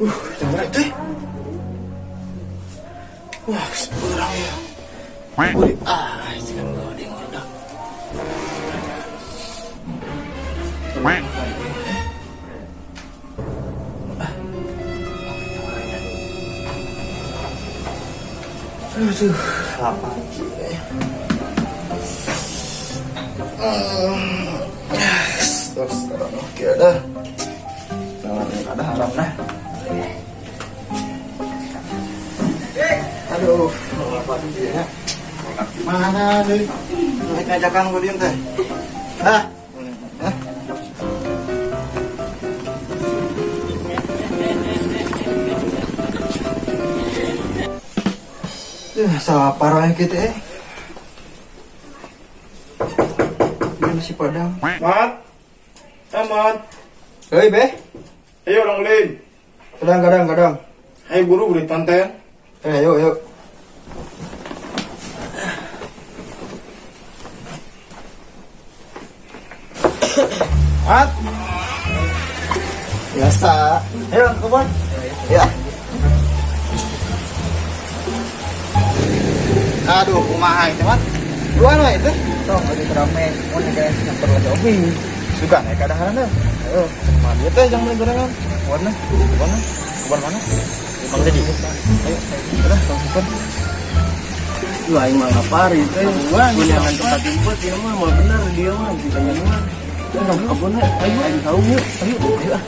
Denger teh. Wah, seberang ya. Wih, ah, jangan bawa dia meledak. Aduh, lapar ya. Terus terus oke dah. Jangan ada haram nah. Aduh, lapar ya. Mana nih? Naik ngajakan gue diem teh. Hah? Hah? Ya, salah parah gitu eh. Ini nasi padang. Mat, Amat, Hei, Beh. Ayo orang lain. Kadang, kadang, kadang. Ayo buru beri konten. Eh, ayo, ayo. Mat, Biasa. Ayo, kebun. Ya. Aduh, kumaha itu, Mat? Luan we itu. Sok lagi rame, mau nih kayak nyamper lagi obi. Suka naik kadaharan deh. Ayo, sama dia teh jangan beli gorengan. Warna, warna, kebun mana? Bang Deddy. Ayo, udah, langsung. Lu aing mah lapar itu. Gunangan tempat jemput dia mah mau bener dia mah ditanya mah. Kebunnya, ayo aing tahu yuk, ayo ayo ah.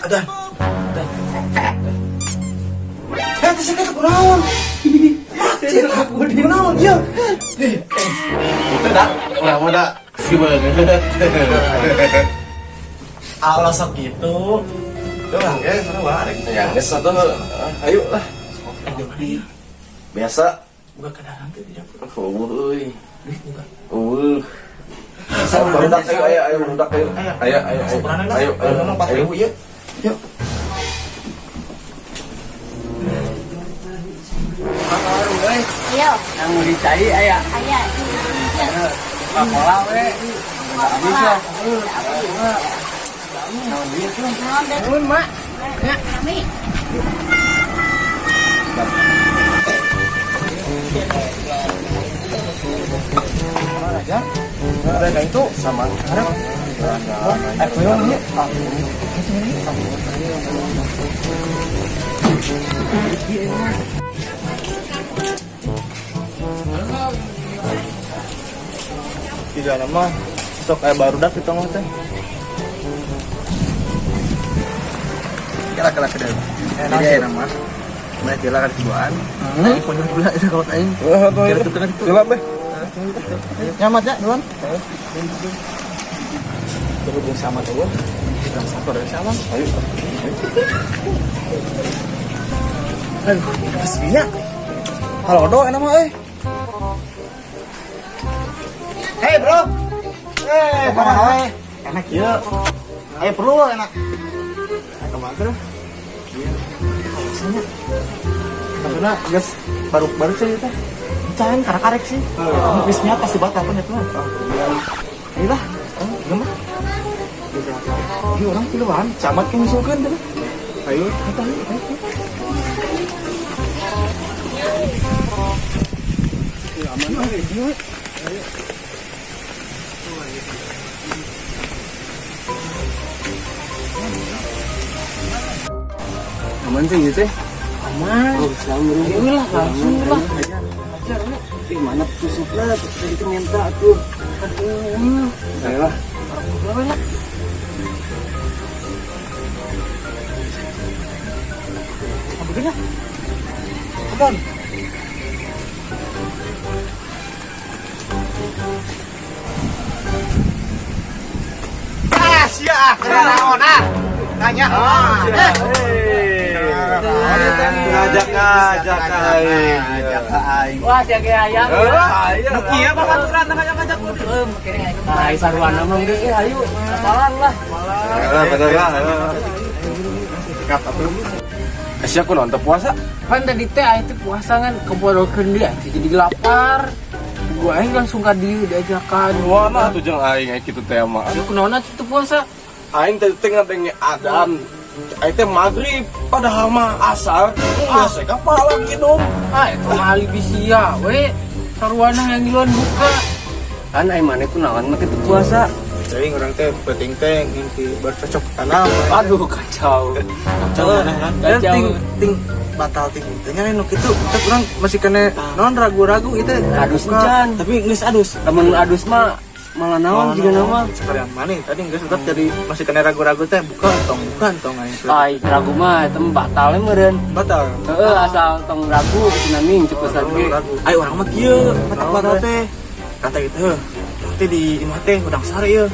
Ada. Eh, terus kita kunaon? Kunaon, iya. Itu dah, orang muda. Si banget. Allah sok gitu. Tuh, oke, seru banget. Ya, geus satu, ayo lah. Biasa. Buka kendaraan teh di dapur. Oh, euy. Duit buka. Eueuh. Barudak ayo ayo ayo barudak ayo. Ayo ayo ayo. Ayo ayo Ngomong 4.000 ya. Yuk. Ayo, Yang mau dicai aya. aya. Coca-Cola we. Bisa. Nuhun, Mak. Kami. Aja. Udah itu Sama. harap. Eh, koyong ya. Tidak nama sok kayak barudak di tengah teh. Kira kira kira. Enak Jadi sih. aya nama. Mana tila kan kiduan. Aing pojok pula itu kalau aing. Wah, tuh Kira itu. tuh kan itu. Gila, Beh. Nyamat ya, duluan. Berhubung sama tuh, kita satu dari sama. Ayo. Aduh, kesini. Halo, do, enak mah, eh. Hey, bro. Eh, mana we? Enak ya. Ayo perlu enak. Ayo kemana tuh? Iya. Biasanya. Karena guys baru baru sih itu. Can karek-karek sih. Bisnya pasti batal kan itu. Ayolah, gimana? Ini orang kiluan, camat kan nyusulkeun tuh. Ayo. Ayo, ayo, ayo. Aman lah. Aman sih gitu. Aman. Oh, selalu Ayo lah, langsung lah. Ajar we. Ih, mana tusukna tadi itu minta tuh. Aduh, Ayo lah. orang lah. Apa begini? Come on. Ah, sia ah, naon ah. Tanya. Eh. Ngajak-ngajak aing. Ngajak aing. Wah, sia ge hayang. Nu kieu babaturan ngajak-ngajak. Ah, sarwana mah geus eh ayo. Apalan lah. Bener lah, bener lah. Kata tuh. Sia kunaon teu puasa? Pan tadi teh aing teh puasa kan keborokeun deui aing teh jadi lapar. Gua aing langsung ka dieu diajakan. Mana atuh jeung aing aya kitu teh mah. Ya kunaon atuh teu puasa? Aing teh teh ngadenge adan. Aing teh maghrib padahal mah asar. Geus we kapala kidung. Ah, itu mah alibi sia we. Saruana yang ngiluan buka. Kan aing maneh kunaon make teu puasa. Jadi orang teh penting teh ngimpi bercocok tanam. Aduh, kacau. Kacau kan. Kacau. Ting ting batal ting teh nya nu kitu. Teh urang masih kena non ragu-ragu itu. Adus encan. Tapi geus adus. Lamun adus mah malah naon juga nama. Sekalian mana tadi geus tetap jadi masih kena ragu-ragu teh buka tong bukan tong aing. Ai ragu mah eta mah batal meureun. Batal. Heeh, asal tong ragu kitu ning cukup ge. Ragu. Ayo urang mah kieu, mata batal teh. Kata gitu heuh. Teh di imah teh urang sare ieu.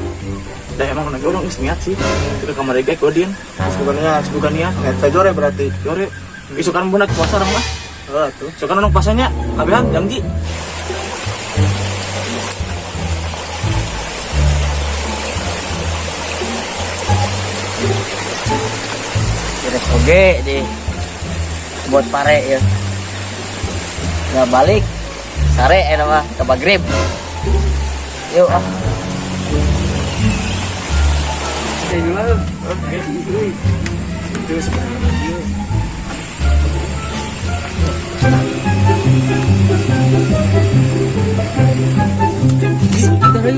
Da emang lagi urang geus niat sih. Ke kamar ge godin. Geus bukan niat. Eta jore berarti. Jore. Isukan bunak puasa urang mah. Heeh tuh. Isukan urang puasanya kabehan janji. Beres oge di buat pare ya. Nggak balik sare enak mah ke magrib. Yuk ah. Kita ayo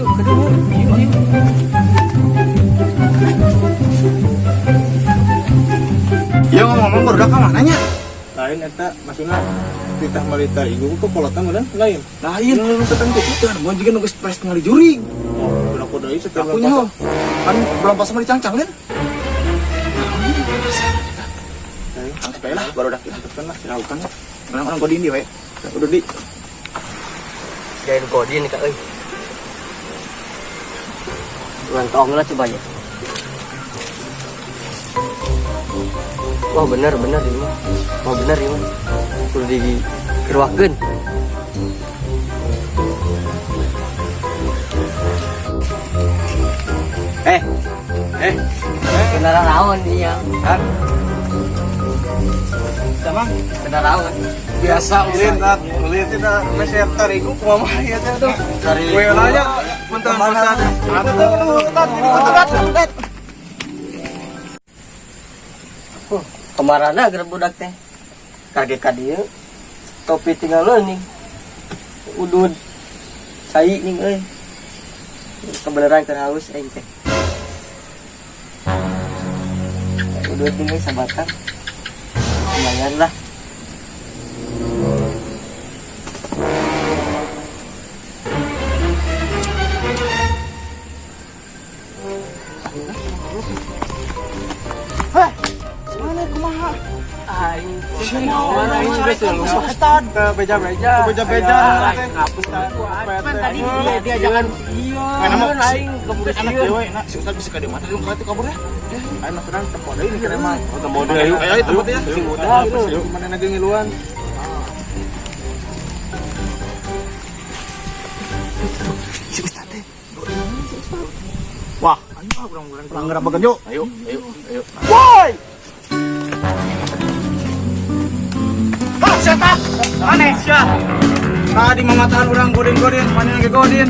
ke dulu. Yuk, ayo. Ya ngomong-ngomong barudak ka mana nya? Lain eta maksudna titah militer ibu kok polotan meureun lain. Lain. Nu tetang kitu teh mun juga nu geus pres ningali juring. Oh, berlaku deui setiap bulan puasa. Kan bulan puasa mah dicangcang lain. Sampai lah barudak kita tetep lah diraukan. Orang-orang kodin di we. Udah di. Gain kodin kak euy. Ulang tong lah coba ya. Wah bener bener ini mah. Wah bener ini mah. Kudu dikeruakeun. Eh, Eh, bener raon iya. kan. Sama Bener raon. biasa ulin tat, ulin tidak meser tarigu kumaha ieu teh tuh. We nya punten pesan. Atuh tat, ini tat, tat. Kemarana agar budak teh. Kaget ka dieu. Topi tinggal nih. Udud. Cai ning euy. Kebenaran keur haus aing teh. Udud ning euy sabatang. Lumayan lah. Mana kumaha? Aing mana aing Ke beja-beja. Beja-beja. Kan tadi dia diajakan iya. Mana mau aing keburu anak sieun. dewe, nak si Ustaz bisa ka di mana yung ka kabur ya? Ayo mah tenang tempo deui mikirna mah. Tempo deui, ayo. Ayo tempo deui ya. Ayo. Si udah gitu. Mana lagi ngiluan. Si Ustaz teh. Wah, ayo urang-urang urang gerak yuk. Ayo, ayo, ayo. Woi! Ah, setan! Aneh sia. Tadi mamatahan urang godin-godin, mana lagi godin.